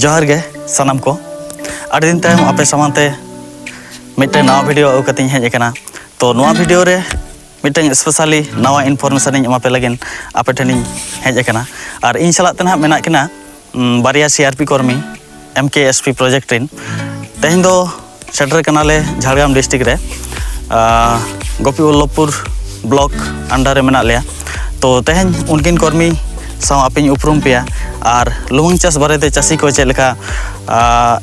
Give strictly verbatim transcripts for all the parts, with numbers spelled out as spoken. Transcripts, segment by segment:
ᱡᱚᱦᱟᱨ ᱜᱮ ᱥᱟᱱᱟᱢ ᱠᱚ᱾ ᱟᱹᱰᱤ ᱫᱤᱱ ᱛᱟᱭᱚᱢ ᱟᱯᱮ ᱥᱟᱢᱟᱝ ᱛᱮ ᱢᱤᱫᱴᱮᱱ ᱱᱟᱣᱟ ᱵᱷᱤᱰᱤᱭᱳ ᱟᱹᱜᱩ ᱠᱟᱛᱮᱧ ᱦᱮᱡ ᱟᱠᱟᱱᱟ᱾ ᱛᱚ, ᱱᱚᱣᱟ ᱵᱷᱤᱰᱤᱭᱳ ᱨᱮ ᱢᱤᱫᱴᱮᱱ ᱥᱯᱮᱥᱟᱞᱤ ᱱᱟᱣᱟ ᱤᱱᱯᱷᱚᱨᱢᱮᱥᱚᱱ ᱤᱧ ᱮᱢᱟ ᱯᱮ ᱞᱟᱹᱜᱤᱫ ᱟᱯᱮ ᱴᱷᱮᱱᱤᱧ ᱦᱮᱡ ᱟᱠᱟᱱᱟ᱾ ᱟᱨ ᱤᱧ ᱥᱟᱞᱟᱜ ᱛᱮ ᱱᱟᱦᱟᱜ ᱢᱮᱱᱟᱜ ᱠᱤᱱᱟ, ᱩᱢ, ᱵᱟᱨᱭᱟ ᱥᱤ ᱟᱨ ᱯᱤ ᱠᱚᱨᱢᱤ, ᱮᱢ ᱠᱮ ᱮᱥ ᱯᱤ ᱯᱨᱚᱡᱮᱠᱴ ᱨᱮᱱ᱾ ᱛᱮᱦᱮᱧ ᱫᱚ ᱥᱮᱴᱮᱨ ᱠᱟᱱᱟᱞᱮ ᱡᱷᱟᱲᱜᱨᱟᱢ ᱰᱤᱥᱴᱨᱤᱠᱴ ᱨᱮ, ᱟᱨ ᱜᱳᱯᱤ ᱵᱚᱞᱞᱚᱵᱷᱯᱩᱨ ᱵᱞᱚᱠ ᱟᱱᱰᱟᱨ ᱨᱮ ᱢᱮᱱᱟᱜ ᱞᱮᱭᱟ᱾ ᱛᱚ, ᱛᱮᱦᱮᱧ ᱩᱱᱠᱤᱱ ᱠᱚᱨᱢᱤ ᱥᱟᱶ ᱟᱯᱮᱧ ᱩᱯᱨᱩᱢ ᱯᱮᱭᱟ ᱟᱨ ᱞᱩᱢᱟᱹᱝ ᱪᱟᱥ ᱵᱟᱨᱮᱛᱮ ᱪᱟᱹᱥᱤ ᱠᱚ ᱪᱮᱫ ᱞᱮᱠᱟ, ᱟᱨ,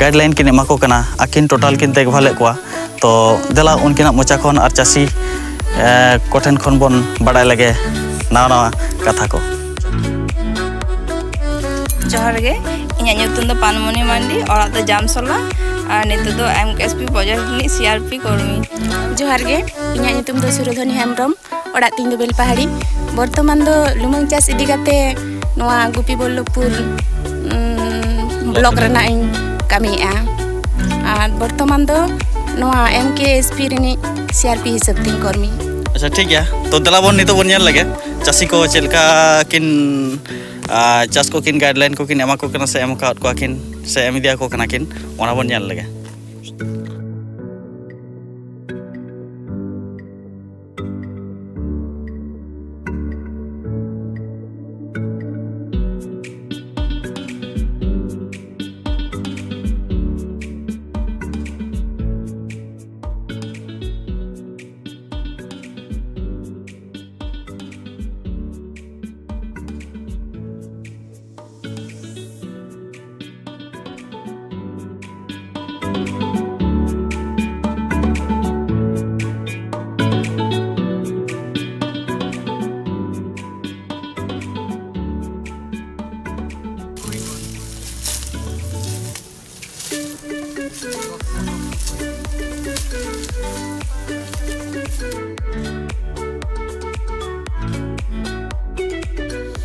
ᱜᱟᱭᱤᱰᱞᱟᱭᱤᱱ ᱠᱤᱱ ᱮᱢᱟ ᱠᱚ ᱠᱟᱱᱟ, ᱟᱹᱠᱤᱱ ᱴᱳᱴᱟᱞ ᱠᱤᱱ ᱫᱮᱠᱷᱵᱷᱟᱞᱮᱫ ᱠᱚᱣᱟ᱾ ᱛᱚ, ᱫᱮᱞᱟ ᱩᱱᱠᱤᱱᱟᱜ ᱢᱚᱪᱟ ᱠᱷᱚᱱ ᱟᱨ ᱪᱟᱹᱥᱤ, ᱮ, ᱠᱚᱴᱷᱮᱱ ᱠᱷᱚᱱ ᱵᱚᱱ ᱵᱟᱲᱟᱭ ᱞᱮᱜᱮ ᱱᱟᱣᱟ ᱱᱟᱣᱟ ᱠᱟᱛᱷᱟ ᱠᱚ᱾ ᱡᱚᱦᱟᱨ ᱜᱮ, ᱤᱧᱟᱹᱜ ᱧᱩᱛᱩᱢ ᱫᱚ ᱯᱟᱱᱢᱚᱱᱤ ᱢᱟᱱᱰᱤ, ᱚᱲᱟᱜ ᱫᱚ ᱡᱟᱢᱥᱚᱞᱟ, ᱟᱨ ᱱᱤᱛᱚᱜ ᱫᱚ ᱮᱢ ᱠᱮ ᱮᱥ ᱯᱤ ᱯᱨᱚᱡᱮᱠᱴ ᱨᱤᱱᱤᱡ ᱥᱤ ᱟᱨ ᱯᱤ ᱠᱚᱨᱢᱤ᱾ ᱡᱚᱦᱟᱨ ᱜᱮ, ᱤᱧᱟᱹᱜ ᱧᱩᱛᱩᱢ ᱫᱚ ᱥᱩᱨᱚᱫᱷᱚᱱᱤ ᱦᱮᱢᱵᱨᱚᱢ, ᱚᱲᱟᱜ ᱛᱤᱧ ᱫᱚ ᱵᱮᱞᱯᱟᱦᱟᱲᱤ᱾ ᱵᱚᱨᱛᱚᱢᱟᱱ ᱫᱚ ᱞᱩᱢᱟᱹᱝ ᱪᱟᱥ ᱤᱫᱤ ᱠᱟᱛᱮ ᱱᱚᱣᱟ ᱜᱩᱯᱤ ᱵᱚᱞᱞᱚᱵᱷᱯᱩᱨ, ᱩᱸ, ᱵᱞᱚᱠ ᱨᱮᱱᱟᱜ ᱤᱧ ᱠᱟᱹᱢᱤᱭᱮᱫᱼᱟ᱾ ᱟᱨ ᱵᱚᱨᱛᱚᱢᱟᱱ ᱫᱚ ᱱᱚᱣᱟ ᱮᱢ ᱠᱮ ᱮᱥ ᱯᱤ ᱨᱤᱱᱤᱡ ᱥᱤ ᱟᱨ ᱯᱤ ᱦᱤᱥᱟᱹᱵ ᱛᱤᱧ ᱠᱚᱨᱢᱤ᱾ ᱟᱪᱪᱷᱟ, ᱴᱷᱤᱠ ᱜᱮᱭᱟ᱾ ᱛᱚ, ᱫᱮᱞᱟ ᱵᱚᱱ ᱱᱤᱛᱚᱜ ᱵᱚᱱ ᱧᱮᱞ ᱞᱮᱜᱮ ᱪᱟᱹᱥᱤ ᱠᱚ ᱪᱮᱫ ᱞᱮᱠᱟ ᱠᱤᱱ, ᱟ, ᱪᱟᱥ ᱠᱚ ᱠᱤᱱ ᱜᱟᱭᱤᱰᱞᱟᱭᱤᱱ ᱠᱚ ᱠᱤᱱ ᱮᱢᱟ ᱠᱚ ᱠᱟᱱᱟ ᱥᱮ ᱮᱢ ᱟᱠᱟᱣᱟᱫ ᱠᱚᱣᱟ ᱠᱤᱱ ᱥᱮ ᱮᱢ ᱤᱫᱤᱭᱟᱠᱚ ᱠᱟᱱᱟ ᱠᱤᱱ, ᱚᱱᱟ ᱵᱚᱱ ᱧᱮᱞ ᱞᱮᱜᱮ᱾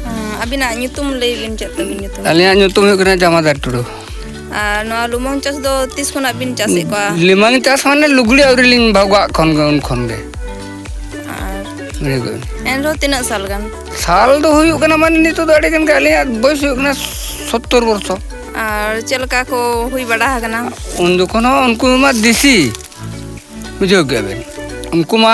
ᱦᱮᱸ, ᱟᱹᱵᱤᱱᱟᱜ ᱧᱩᱛᱩᱢ ᱞᱟᱹᱭ ᱵᱤᱱ, ᱪᱮᱫ ᱛᱟᱹᱵᱤᱱ ᱧᱩᱛᱩᱢ? ᱟᱹᱞᱤᱧᱟᱜ ᱧᱩᱛᱩᱢ ᱦᱩᱭᱩᱜ ᱠᱟᱱᱟ ᱡᱟᱢᱟᱫᱟᱨ ᱴᱩᱰᱩ᱾ ᱟᱨ ᱱᱚᱣᱟ ᱞᱩᱢᱟᱹᱝ ᱪᱟᱥ ᱫᱚ ᱛᱤᱥ ᱠᱷᱚᱱᱟᱜ ᱵᱤᱱ ᱪᱟᱥᱮᱫ ᱠᱚᱣᱟ? ᱞᱩᱢᱟᱹᱝ ᱪᱟᱥ ᱢᱟᱱᱮ ᱞᱩᱜᱽᱲᱤ ᱟᱹᱣᱨᱤ ᱞᱤᱧ ᱵᱷᱚᱜᱟᱜ ᱠᱷᱚᱱ ᱜᱮ, ᱩᱱ ᱠᱷᱚᱱ ᱜᱮ᱾ ᱟᱨ ᱞᱩᱜᱽᱲᱤ ᱠᱚ᱾ ᱮᱱᱨᱮᱦᱚᱸ ᱛᱤᱱᱟᱹᱜ ᱥᱟᱞ ᱜᱟᱱ? ᱥᱟᱞ ᱫᱚ ᱦᱩᱭᱩᱜ ᱠᱟᱱᱟ, ᱢᱟᱱᱮ ᱱᱤᱛᱚᱜ ᱫᱚ ᱟᱹᱰᱤ ᱜᱟᱱ ᱜᱮ, ᱟᱹᱞᱤᱧᱟᱜ ᱵᱚᱭᱮᱥ ᱦᱩᱭᱩᱜ ᱠᱟᱱᱟ ᱥᱚᱛᱛᱚᱨ ᱵᱚᱨᱥᱚ᱾ ᱟᱨ ᱪᱮᱫ ᱞᱮᱠᱟ ᱠᱚ ᱦᱩᱭ ᱵᱟᱲᱟ ᱟᱠᱟᱱᱟ? ᱩᱱ ᱡᱚᱠᱷᱚᱱ ᱦᱚᱸ ᱩᱱᱠᱩ ᱢᱟ ᱫᱮᱥᱤ, ᱵᱩᱡᱷᱟᱹᱣ ᱠᱮᱜᱼᱟ ᱵᱮᱱ, ᱩᱱᱠᱩ ᱢᱟ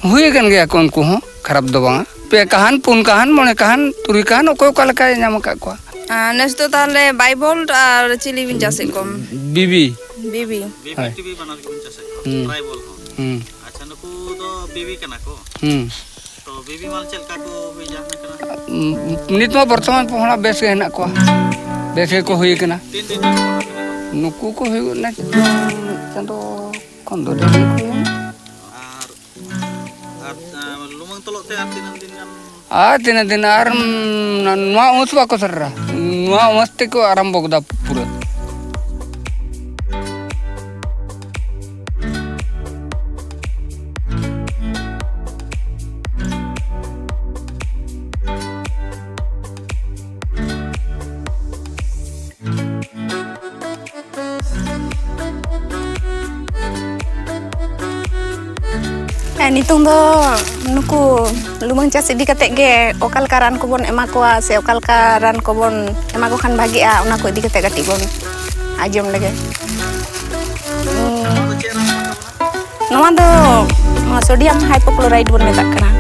ᱦᱩᱭ ᱟᱠᱟᱱ ᱜᱮᱭᱟ ᱠᱚ ᱩᱱᱠᱩ ᱦᱚᱸ, ᱠᱷᱟᱨᱟᱯ ᱫᱚ ᱵᱟᱝᱟ᱾ ᱯᱮ ᱠᱟᱦᱟᱱ, ᱯᱩᱱ ᱠᱟᱦᱟᱱ, ᱢᱚᱬᱮ ᱠᱟᱦᱟᱱ, ᱛᱩᱨᱩᱭ ᱠᱟᱦᱟᱱ, ᱚᱠᱚᱭ ᱚᱠᱟ ᱞᱮᱠᱟᱭ ᱧᱟᱢ ᱟᱠᱟᱫ ᱠᱚᱣᱟ᱾ ᱟᱨ ᱱᱮᱥ ᱫᱚ ᱛᱟᱦᱚᱞᱮ ᱵᱟᱭᱵᱚᱞᱴ ᱟᱨ ᱪᱤᱞᱤ ᱵᱤᱱ ᱪᱟᱥᱮᱫ ᱠᱚᱣᱟ? ᱵᱤᱵᱤ᱾ ᱵᱤᱵᱤ? ᱵᱤᱵᱤ, ᱦᱳᱭ᱾ ᱴᱤᱵᱤ ᱵᱟᱱᱟᱨ ᱜᱮᱵᱤᱱ ᱪᱟᱥᱮᱫ ᱠᱚᱣᱟ? ᱦᱩᱸ᱾ ᱴᱨᱟᱭᱵᱚᱞ ᱦᱚᱸ? ᱦᱩᱸ᱾ ᱟᱪᱪᱷᱟ, ᱱᱩᱠᱩ ᱫᱚ ᱵᱤᱵᱤ ᱠᱟᱱᱟ ᱠᱚ? ᱦᱩᱸ᱾ ᱛᱚ, ᱵᱤᱵᱤ ᱢᱟᱞ ᱪᱮᱫ ᱞᱮᱠᱟ ᱠᱚ ᱦᱩᱭ ᱡᱟᱦᱟᱸ ᱠᱟᱱᱟ? ᱩᱸ, ᱱᱤᱛ ᱢᱟ ᱵᱚᱨᱛᱚᱢᱟᱱ ᱯᱚᱦᱲᱟ ᱵᱮᱥ ᱜᱮ ᱦᱮᱱᱟᱜ ᱠᱚᱣᱟ, ᱵᱮᱥ ᱜᱮᱠᱚ ᱦᱩᱭ ᱠᱟᱱᱟ᱾ ᱛᱤᱱ ᱫᱤᱱ ᱨᱮ ᱦᱩᱭᱩᱜ ᱠᱟᱱᱟ? ᱱᱩᱠᱩ ᱠᱚ ᱦᱩᱭᱩᱜ ᱠᱟᱱᱟ ᱪᱟᱸᱫᱚ ᱠᱷᱚᱱ ᱫᱚ ᱰᱷᱮᱨ ᱜᱮᱠᱚ ᱦᱩᱭᱩᱜᱼᱟ᱾ ᱟᱨ, ᱟᱨ, ᱟᱸ, ᱞᱩᱢᱟᱹᱝ ᱛᱚᱞᱚᱜ ᱛᱮ ᱟᱨ ᱛᱤᱱᱟᱹᱜ ᱫᱤᱱ ᱜᱟᱱ? ᱟᱨ ᱛᱤᱱᱟᱹᱜ ᱫᱤᱱ? ᱟᱨ, ᱩᱸ, ᱱᱚᱣᱟ ᱩᱢᱥ ᱵᱟᱠᱚ ᱥᱮᱴᱮᱨᱟ, ᱱᱚᱣᱟ ᱩᱢᱥ ᱛᱮᱠᱚ ᱟᱨᱟᱢᱵᱚ ᱠᱮᱫᱟ ᱯᱩᱨᱟᱹ᱾ ᱦᱮᱸ, ᱱᱤᱛᱚᱝ ᱫᱚ ᱱᱩᱠᱩ ᱞᱩᱢᱟᱹᱝ ᱪᱟᱥ ᱤᱫᱤ ᱠᱟᱛᱮᱫ ᱜᱮ ᱚᱠᱟ ᱞᱮᱠᱟ ᱨᱟᱱ ᱠᱚᱵᱚᱱ ᱮᱢᱟ ᱠᱚᱣᱟ ᱥᱮ ᱚᱠᱟ ᱞᱮᱠᱟ ᱨᱟᱱ ᱠᱚᱵᱚᱱ ᱮᱢᱟ ᱠᱚ ᱠᱷᱟᱱ ᱵᱷᱟᱜᱤᱜᱼᱟ, ᱚᱱᱟ ᱠᱚ ᱤᱫᱤ ᱠᱟᱛᱮᱫ ᱠᱟᱹᱴᱤᱡ ᱵᱚᱱ ᱟᱸᱡᱚᱢ ᱞᱮᱜᱮ᱾ ᱱᱚᱣᱟ ᱫᱚ sodium hypochlorite ᱵᱚᱱ ᱢᱮᱛᱟᱜ ᱠᱟᱱᱟ᱾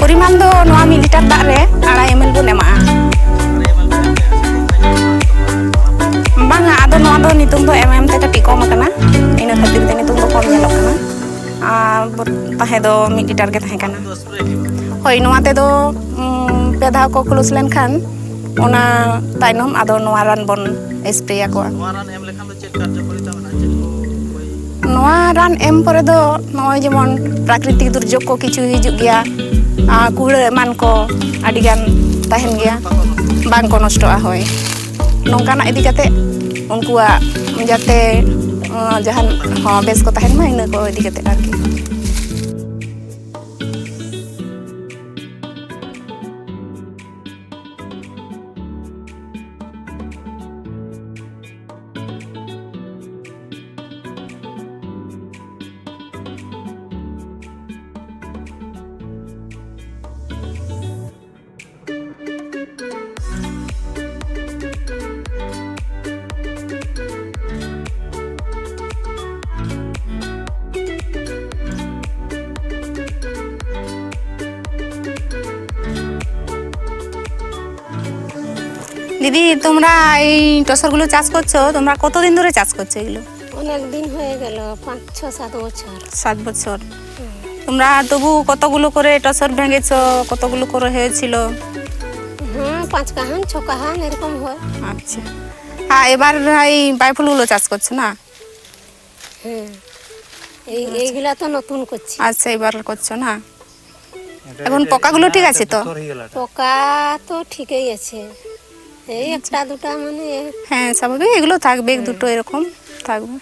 ᱯᱚᱨᱤᱢᱟᱱ ᱫᱚ ᱱᱚᱣᱟ ᱢᱤᱫ ᱞᱤᱴᱟᱨ ᱫᱟᱜ ᱨᱮ ᱟᱲᱟᱭ ᱮᱢ ᱮᱞ ᱵᱚᱱ ᱮᱢᱟᱜᱼᱟ᱾ ᱵᱟᱝᱟ, ᱟᱫᱚ ᱱᱚᱣᱟ ᱫᱚ ᱱᱤᱛᱚᱝ ᱫᱚ ᱮᱢ ᱮᱢ ᱛᱮ ᱠᱟᱹᱴᱤᱡ ᱠᱚᱢ ᱟᱠᱟᱱᱟ, ᱤᱱᱟᱹ ᱠᱷᱟᱹᱛᱤᱨ ᱛᱮ ᱱᱤᱛᱚᱝ ᱫᱚ ᱠᱚᱢ ᱧᱮᱞᱚᱜ ᱠᱟᱱᱟ᱾ ᱟᱨ ᱛᱟᱦᱮᱸ ᱫᱚ ᱢᱤᱫ ᱞᱤᱴᱟᱨ ᱜᱮ ᱛᱟᱦᱮᱸ ᱠᱟᱱᱟ᱾ ᱦᱳᱭ, ᱱᱚᱣᱟ ᱛᱮᱫᱚ, ᱩᱢ, ᱯᱮ ᱫᱷᱟᱣ ᱠᱚ ᱠᱞᱳᱡᱽ ᱞᱮᱱᱠᱷᱟᱱ ᱚᱱᱟ ᱛᱟᱭᱱᱚᱢ ᱟᱫᱚ ᱱᱚᱣᱟ ᱨᱟᱱ ᱵᱚᱱ ᱥᱯᱨᱮ ᱟᱠᱚᱣᱟ᱾ ᱱᱚᱣᱟ ᱨᱟᱱ ᱮᱢ ᱞᱮᱠᱷᱟᱱ ᱫᱚ ᱪᱮᱫ ᱠᱟᱨᱡᱚᱠᱟᱨᱤᱛᱟ ᱢᱮᱱᱟᱜᱼᱟ? ᱪᱮᱫ ᱠᱚ ᱦᱩᱭ? ᱱᱚᱣᱟ ᱨᱟᱱ ᱮᱢ ᱯᱚᱨᱮ ᱫᱚ ᱱᱚᱜᱼᱚᱭ ᱡᱮᱢᱚᱱ ᱯᱨᱟᱠᱨᱤᱛᱤᱠ ᱫᱩᱨᱡᱳᱜᱽ ᱠᱚ ᱠᱤᱪᱷᱩ ᱦᱤᱡᱩᱜ ᱜᱮᱭᱟ, ᱟᱨ ᱠᱩᱲᱟᱹ ᱮᱢᱟᱱ ᱠᱚ ᱟᱹᱰᱤᱜᱟᱱ ᱛᱟᱦᱮᱱ ᱜᱮᱭᱟ, ᱵᱟᱝ ᱠᱚ ᱱᱚᱥᱴᱚᱜᱼᱟ᱾ ᱦᱳᱭ, ᱱᱚᱝᱠᱟᱱᱟᱜ ᱤᱫᱤ ᱠᱟᱛᱮ ᱩᱱᱠᱩᱣᱟᱜ ᱡᱟᱛᱮ, ᱟᱸ, ᱡᱟᱦᱟᱱ ᱦᱚᱸ ᱵᱮᱥ ᱠᱚ ᱛᱟᱦᱮᱱ ᱢᱟ, ᱤᱱᱟᱹ ᱠᱚ ᱤᱫᱤ ᱠᱟᱛᱮ ᱟᱨᱠᱤ᱾ দিদি, তোমরা এই টসরগুলো চাষ করছো, তোমরা কতদিন ধরে চাষ করছো এগুলো? অনেক দিন হয়ে গেল, পাঁচ ছ সাত বছর। সাত বছর। তোমরা তবু কতগুলো করে টসর ভেঙেছো, কতগুলো করে হয়েছিল? হ্যাঁ, পাঁচ কাহান ছ কাহান এরকম হয়। আচ্ছা। আর এবার এই বাইফলগুলো চাষ করছো না? হ্যাঁ, এই এইগুলা তো নতুন করছি। আচ্ছা, এবার করছো না? এখন পোকাগুলো ঠিক আছে তো? পোকা তো ঠিকই আছে, এই একটা দুটা মানে। হ্যাঁ, স্বাভাবিক, এগুলো থাকবে, এক দুটো এরকম থাকবে।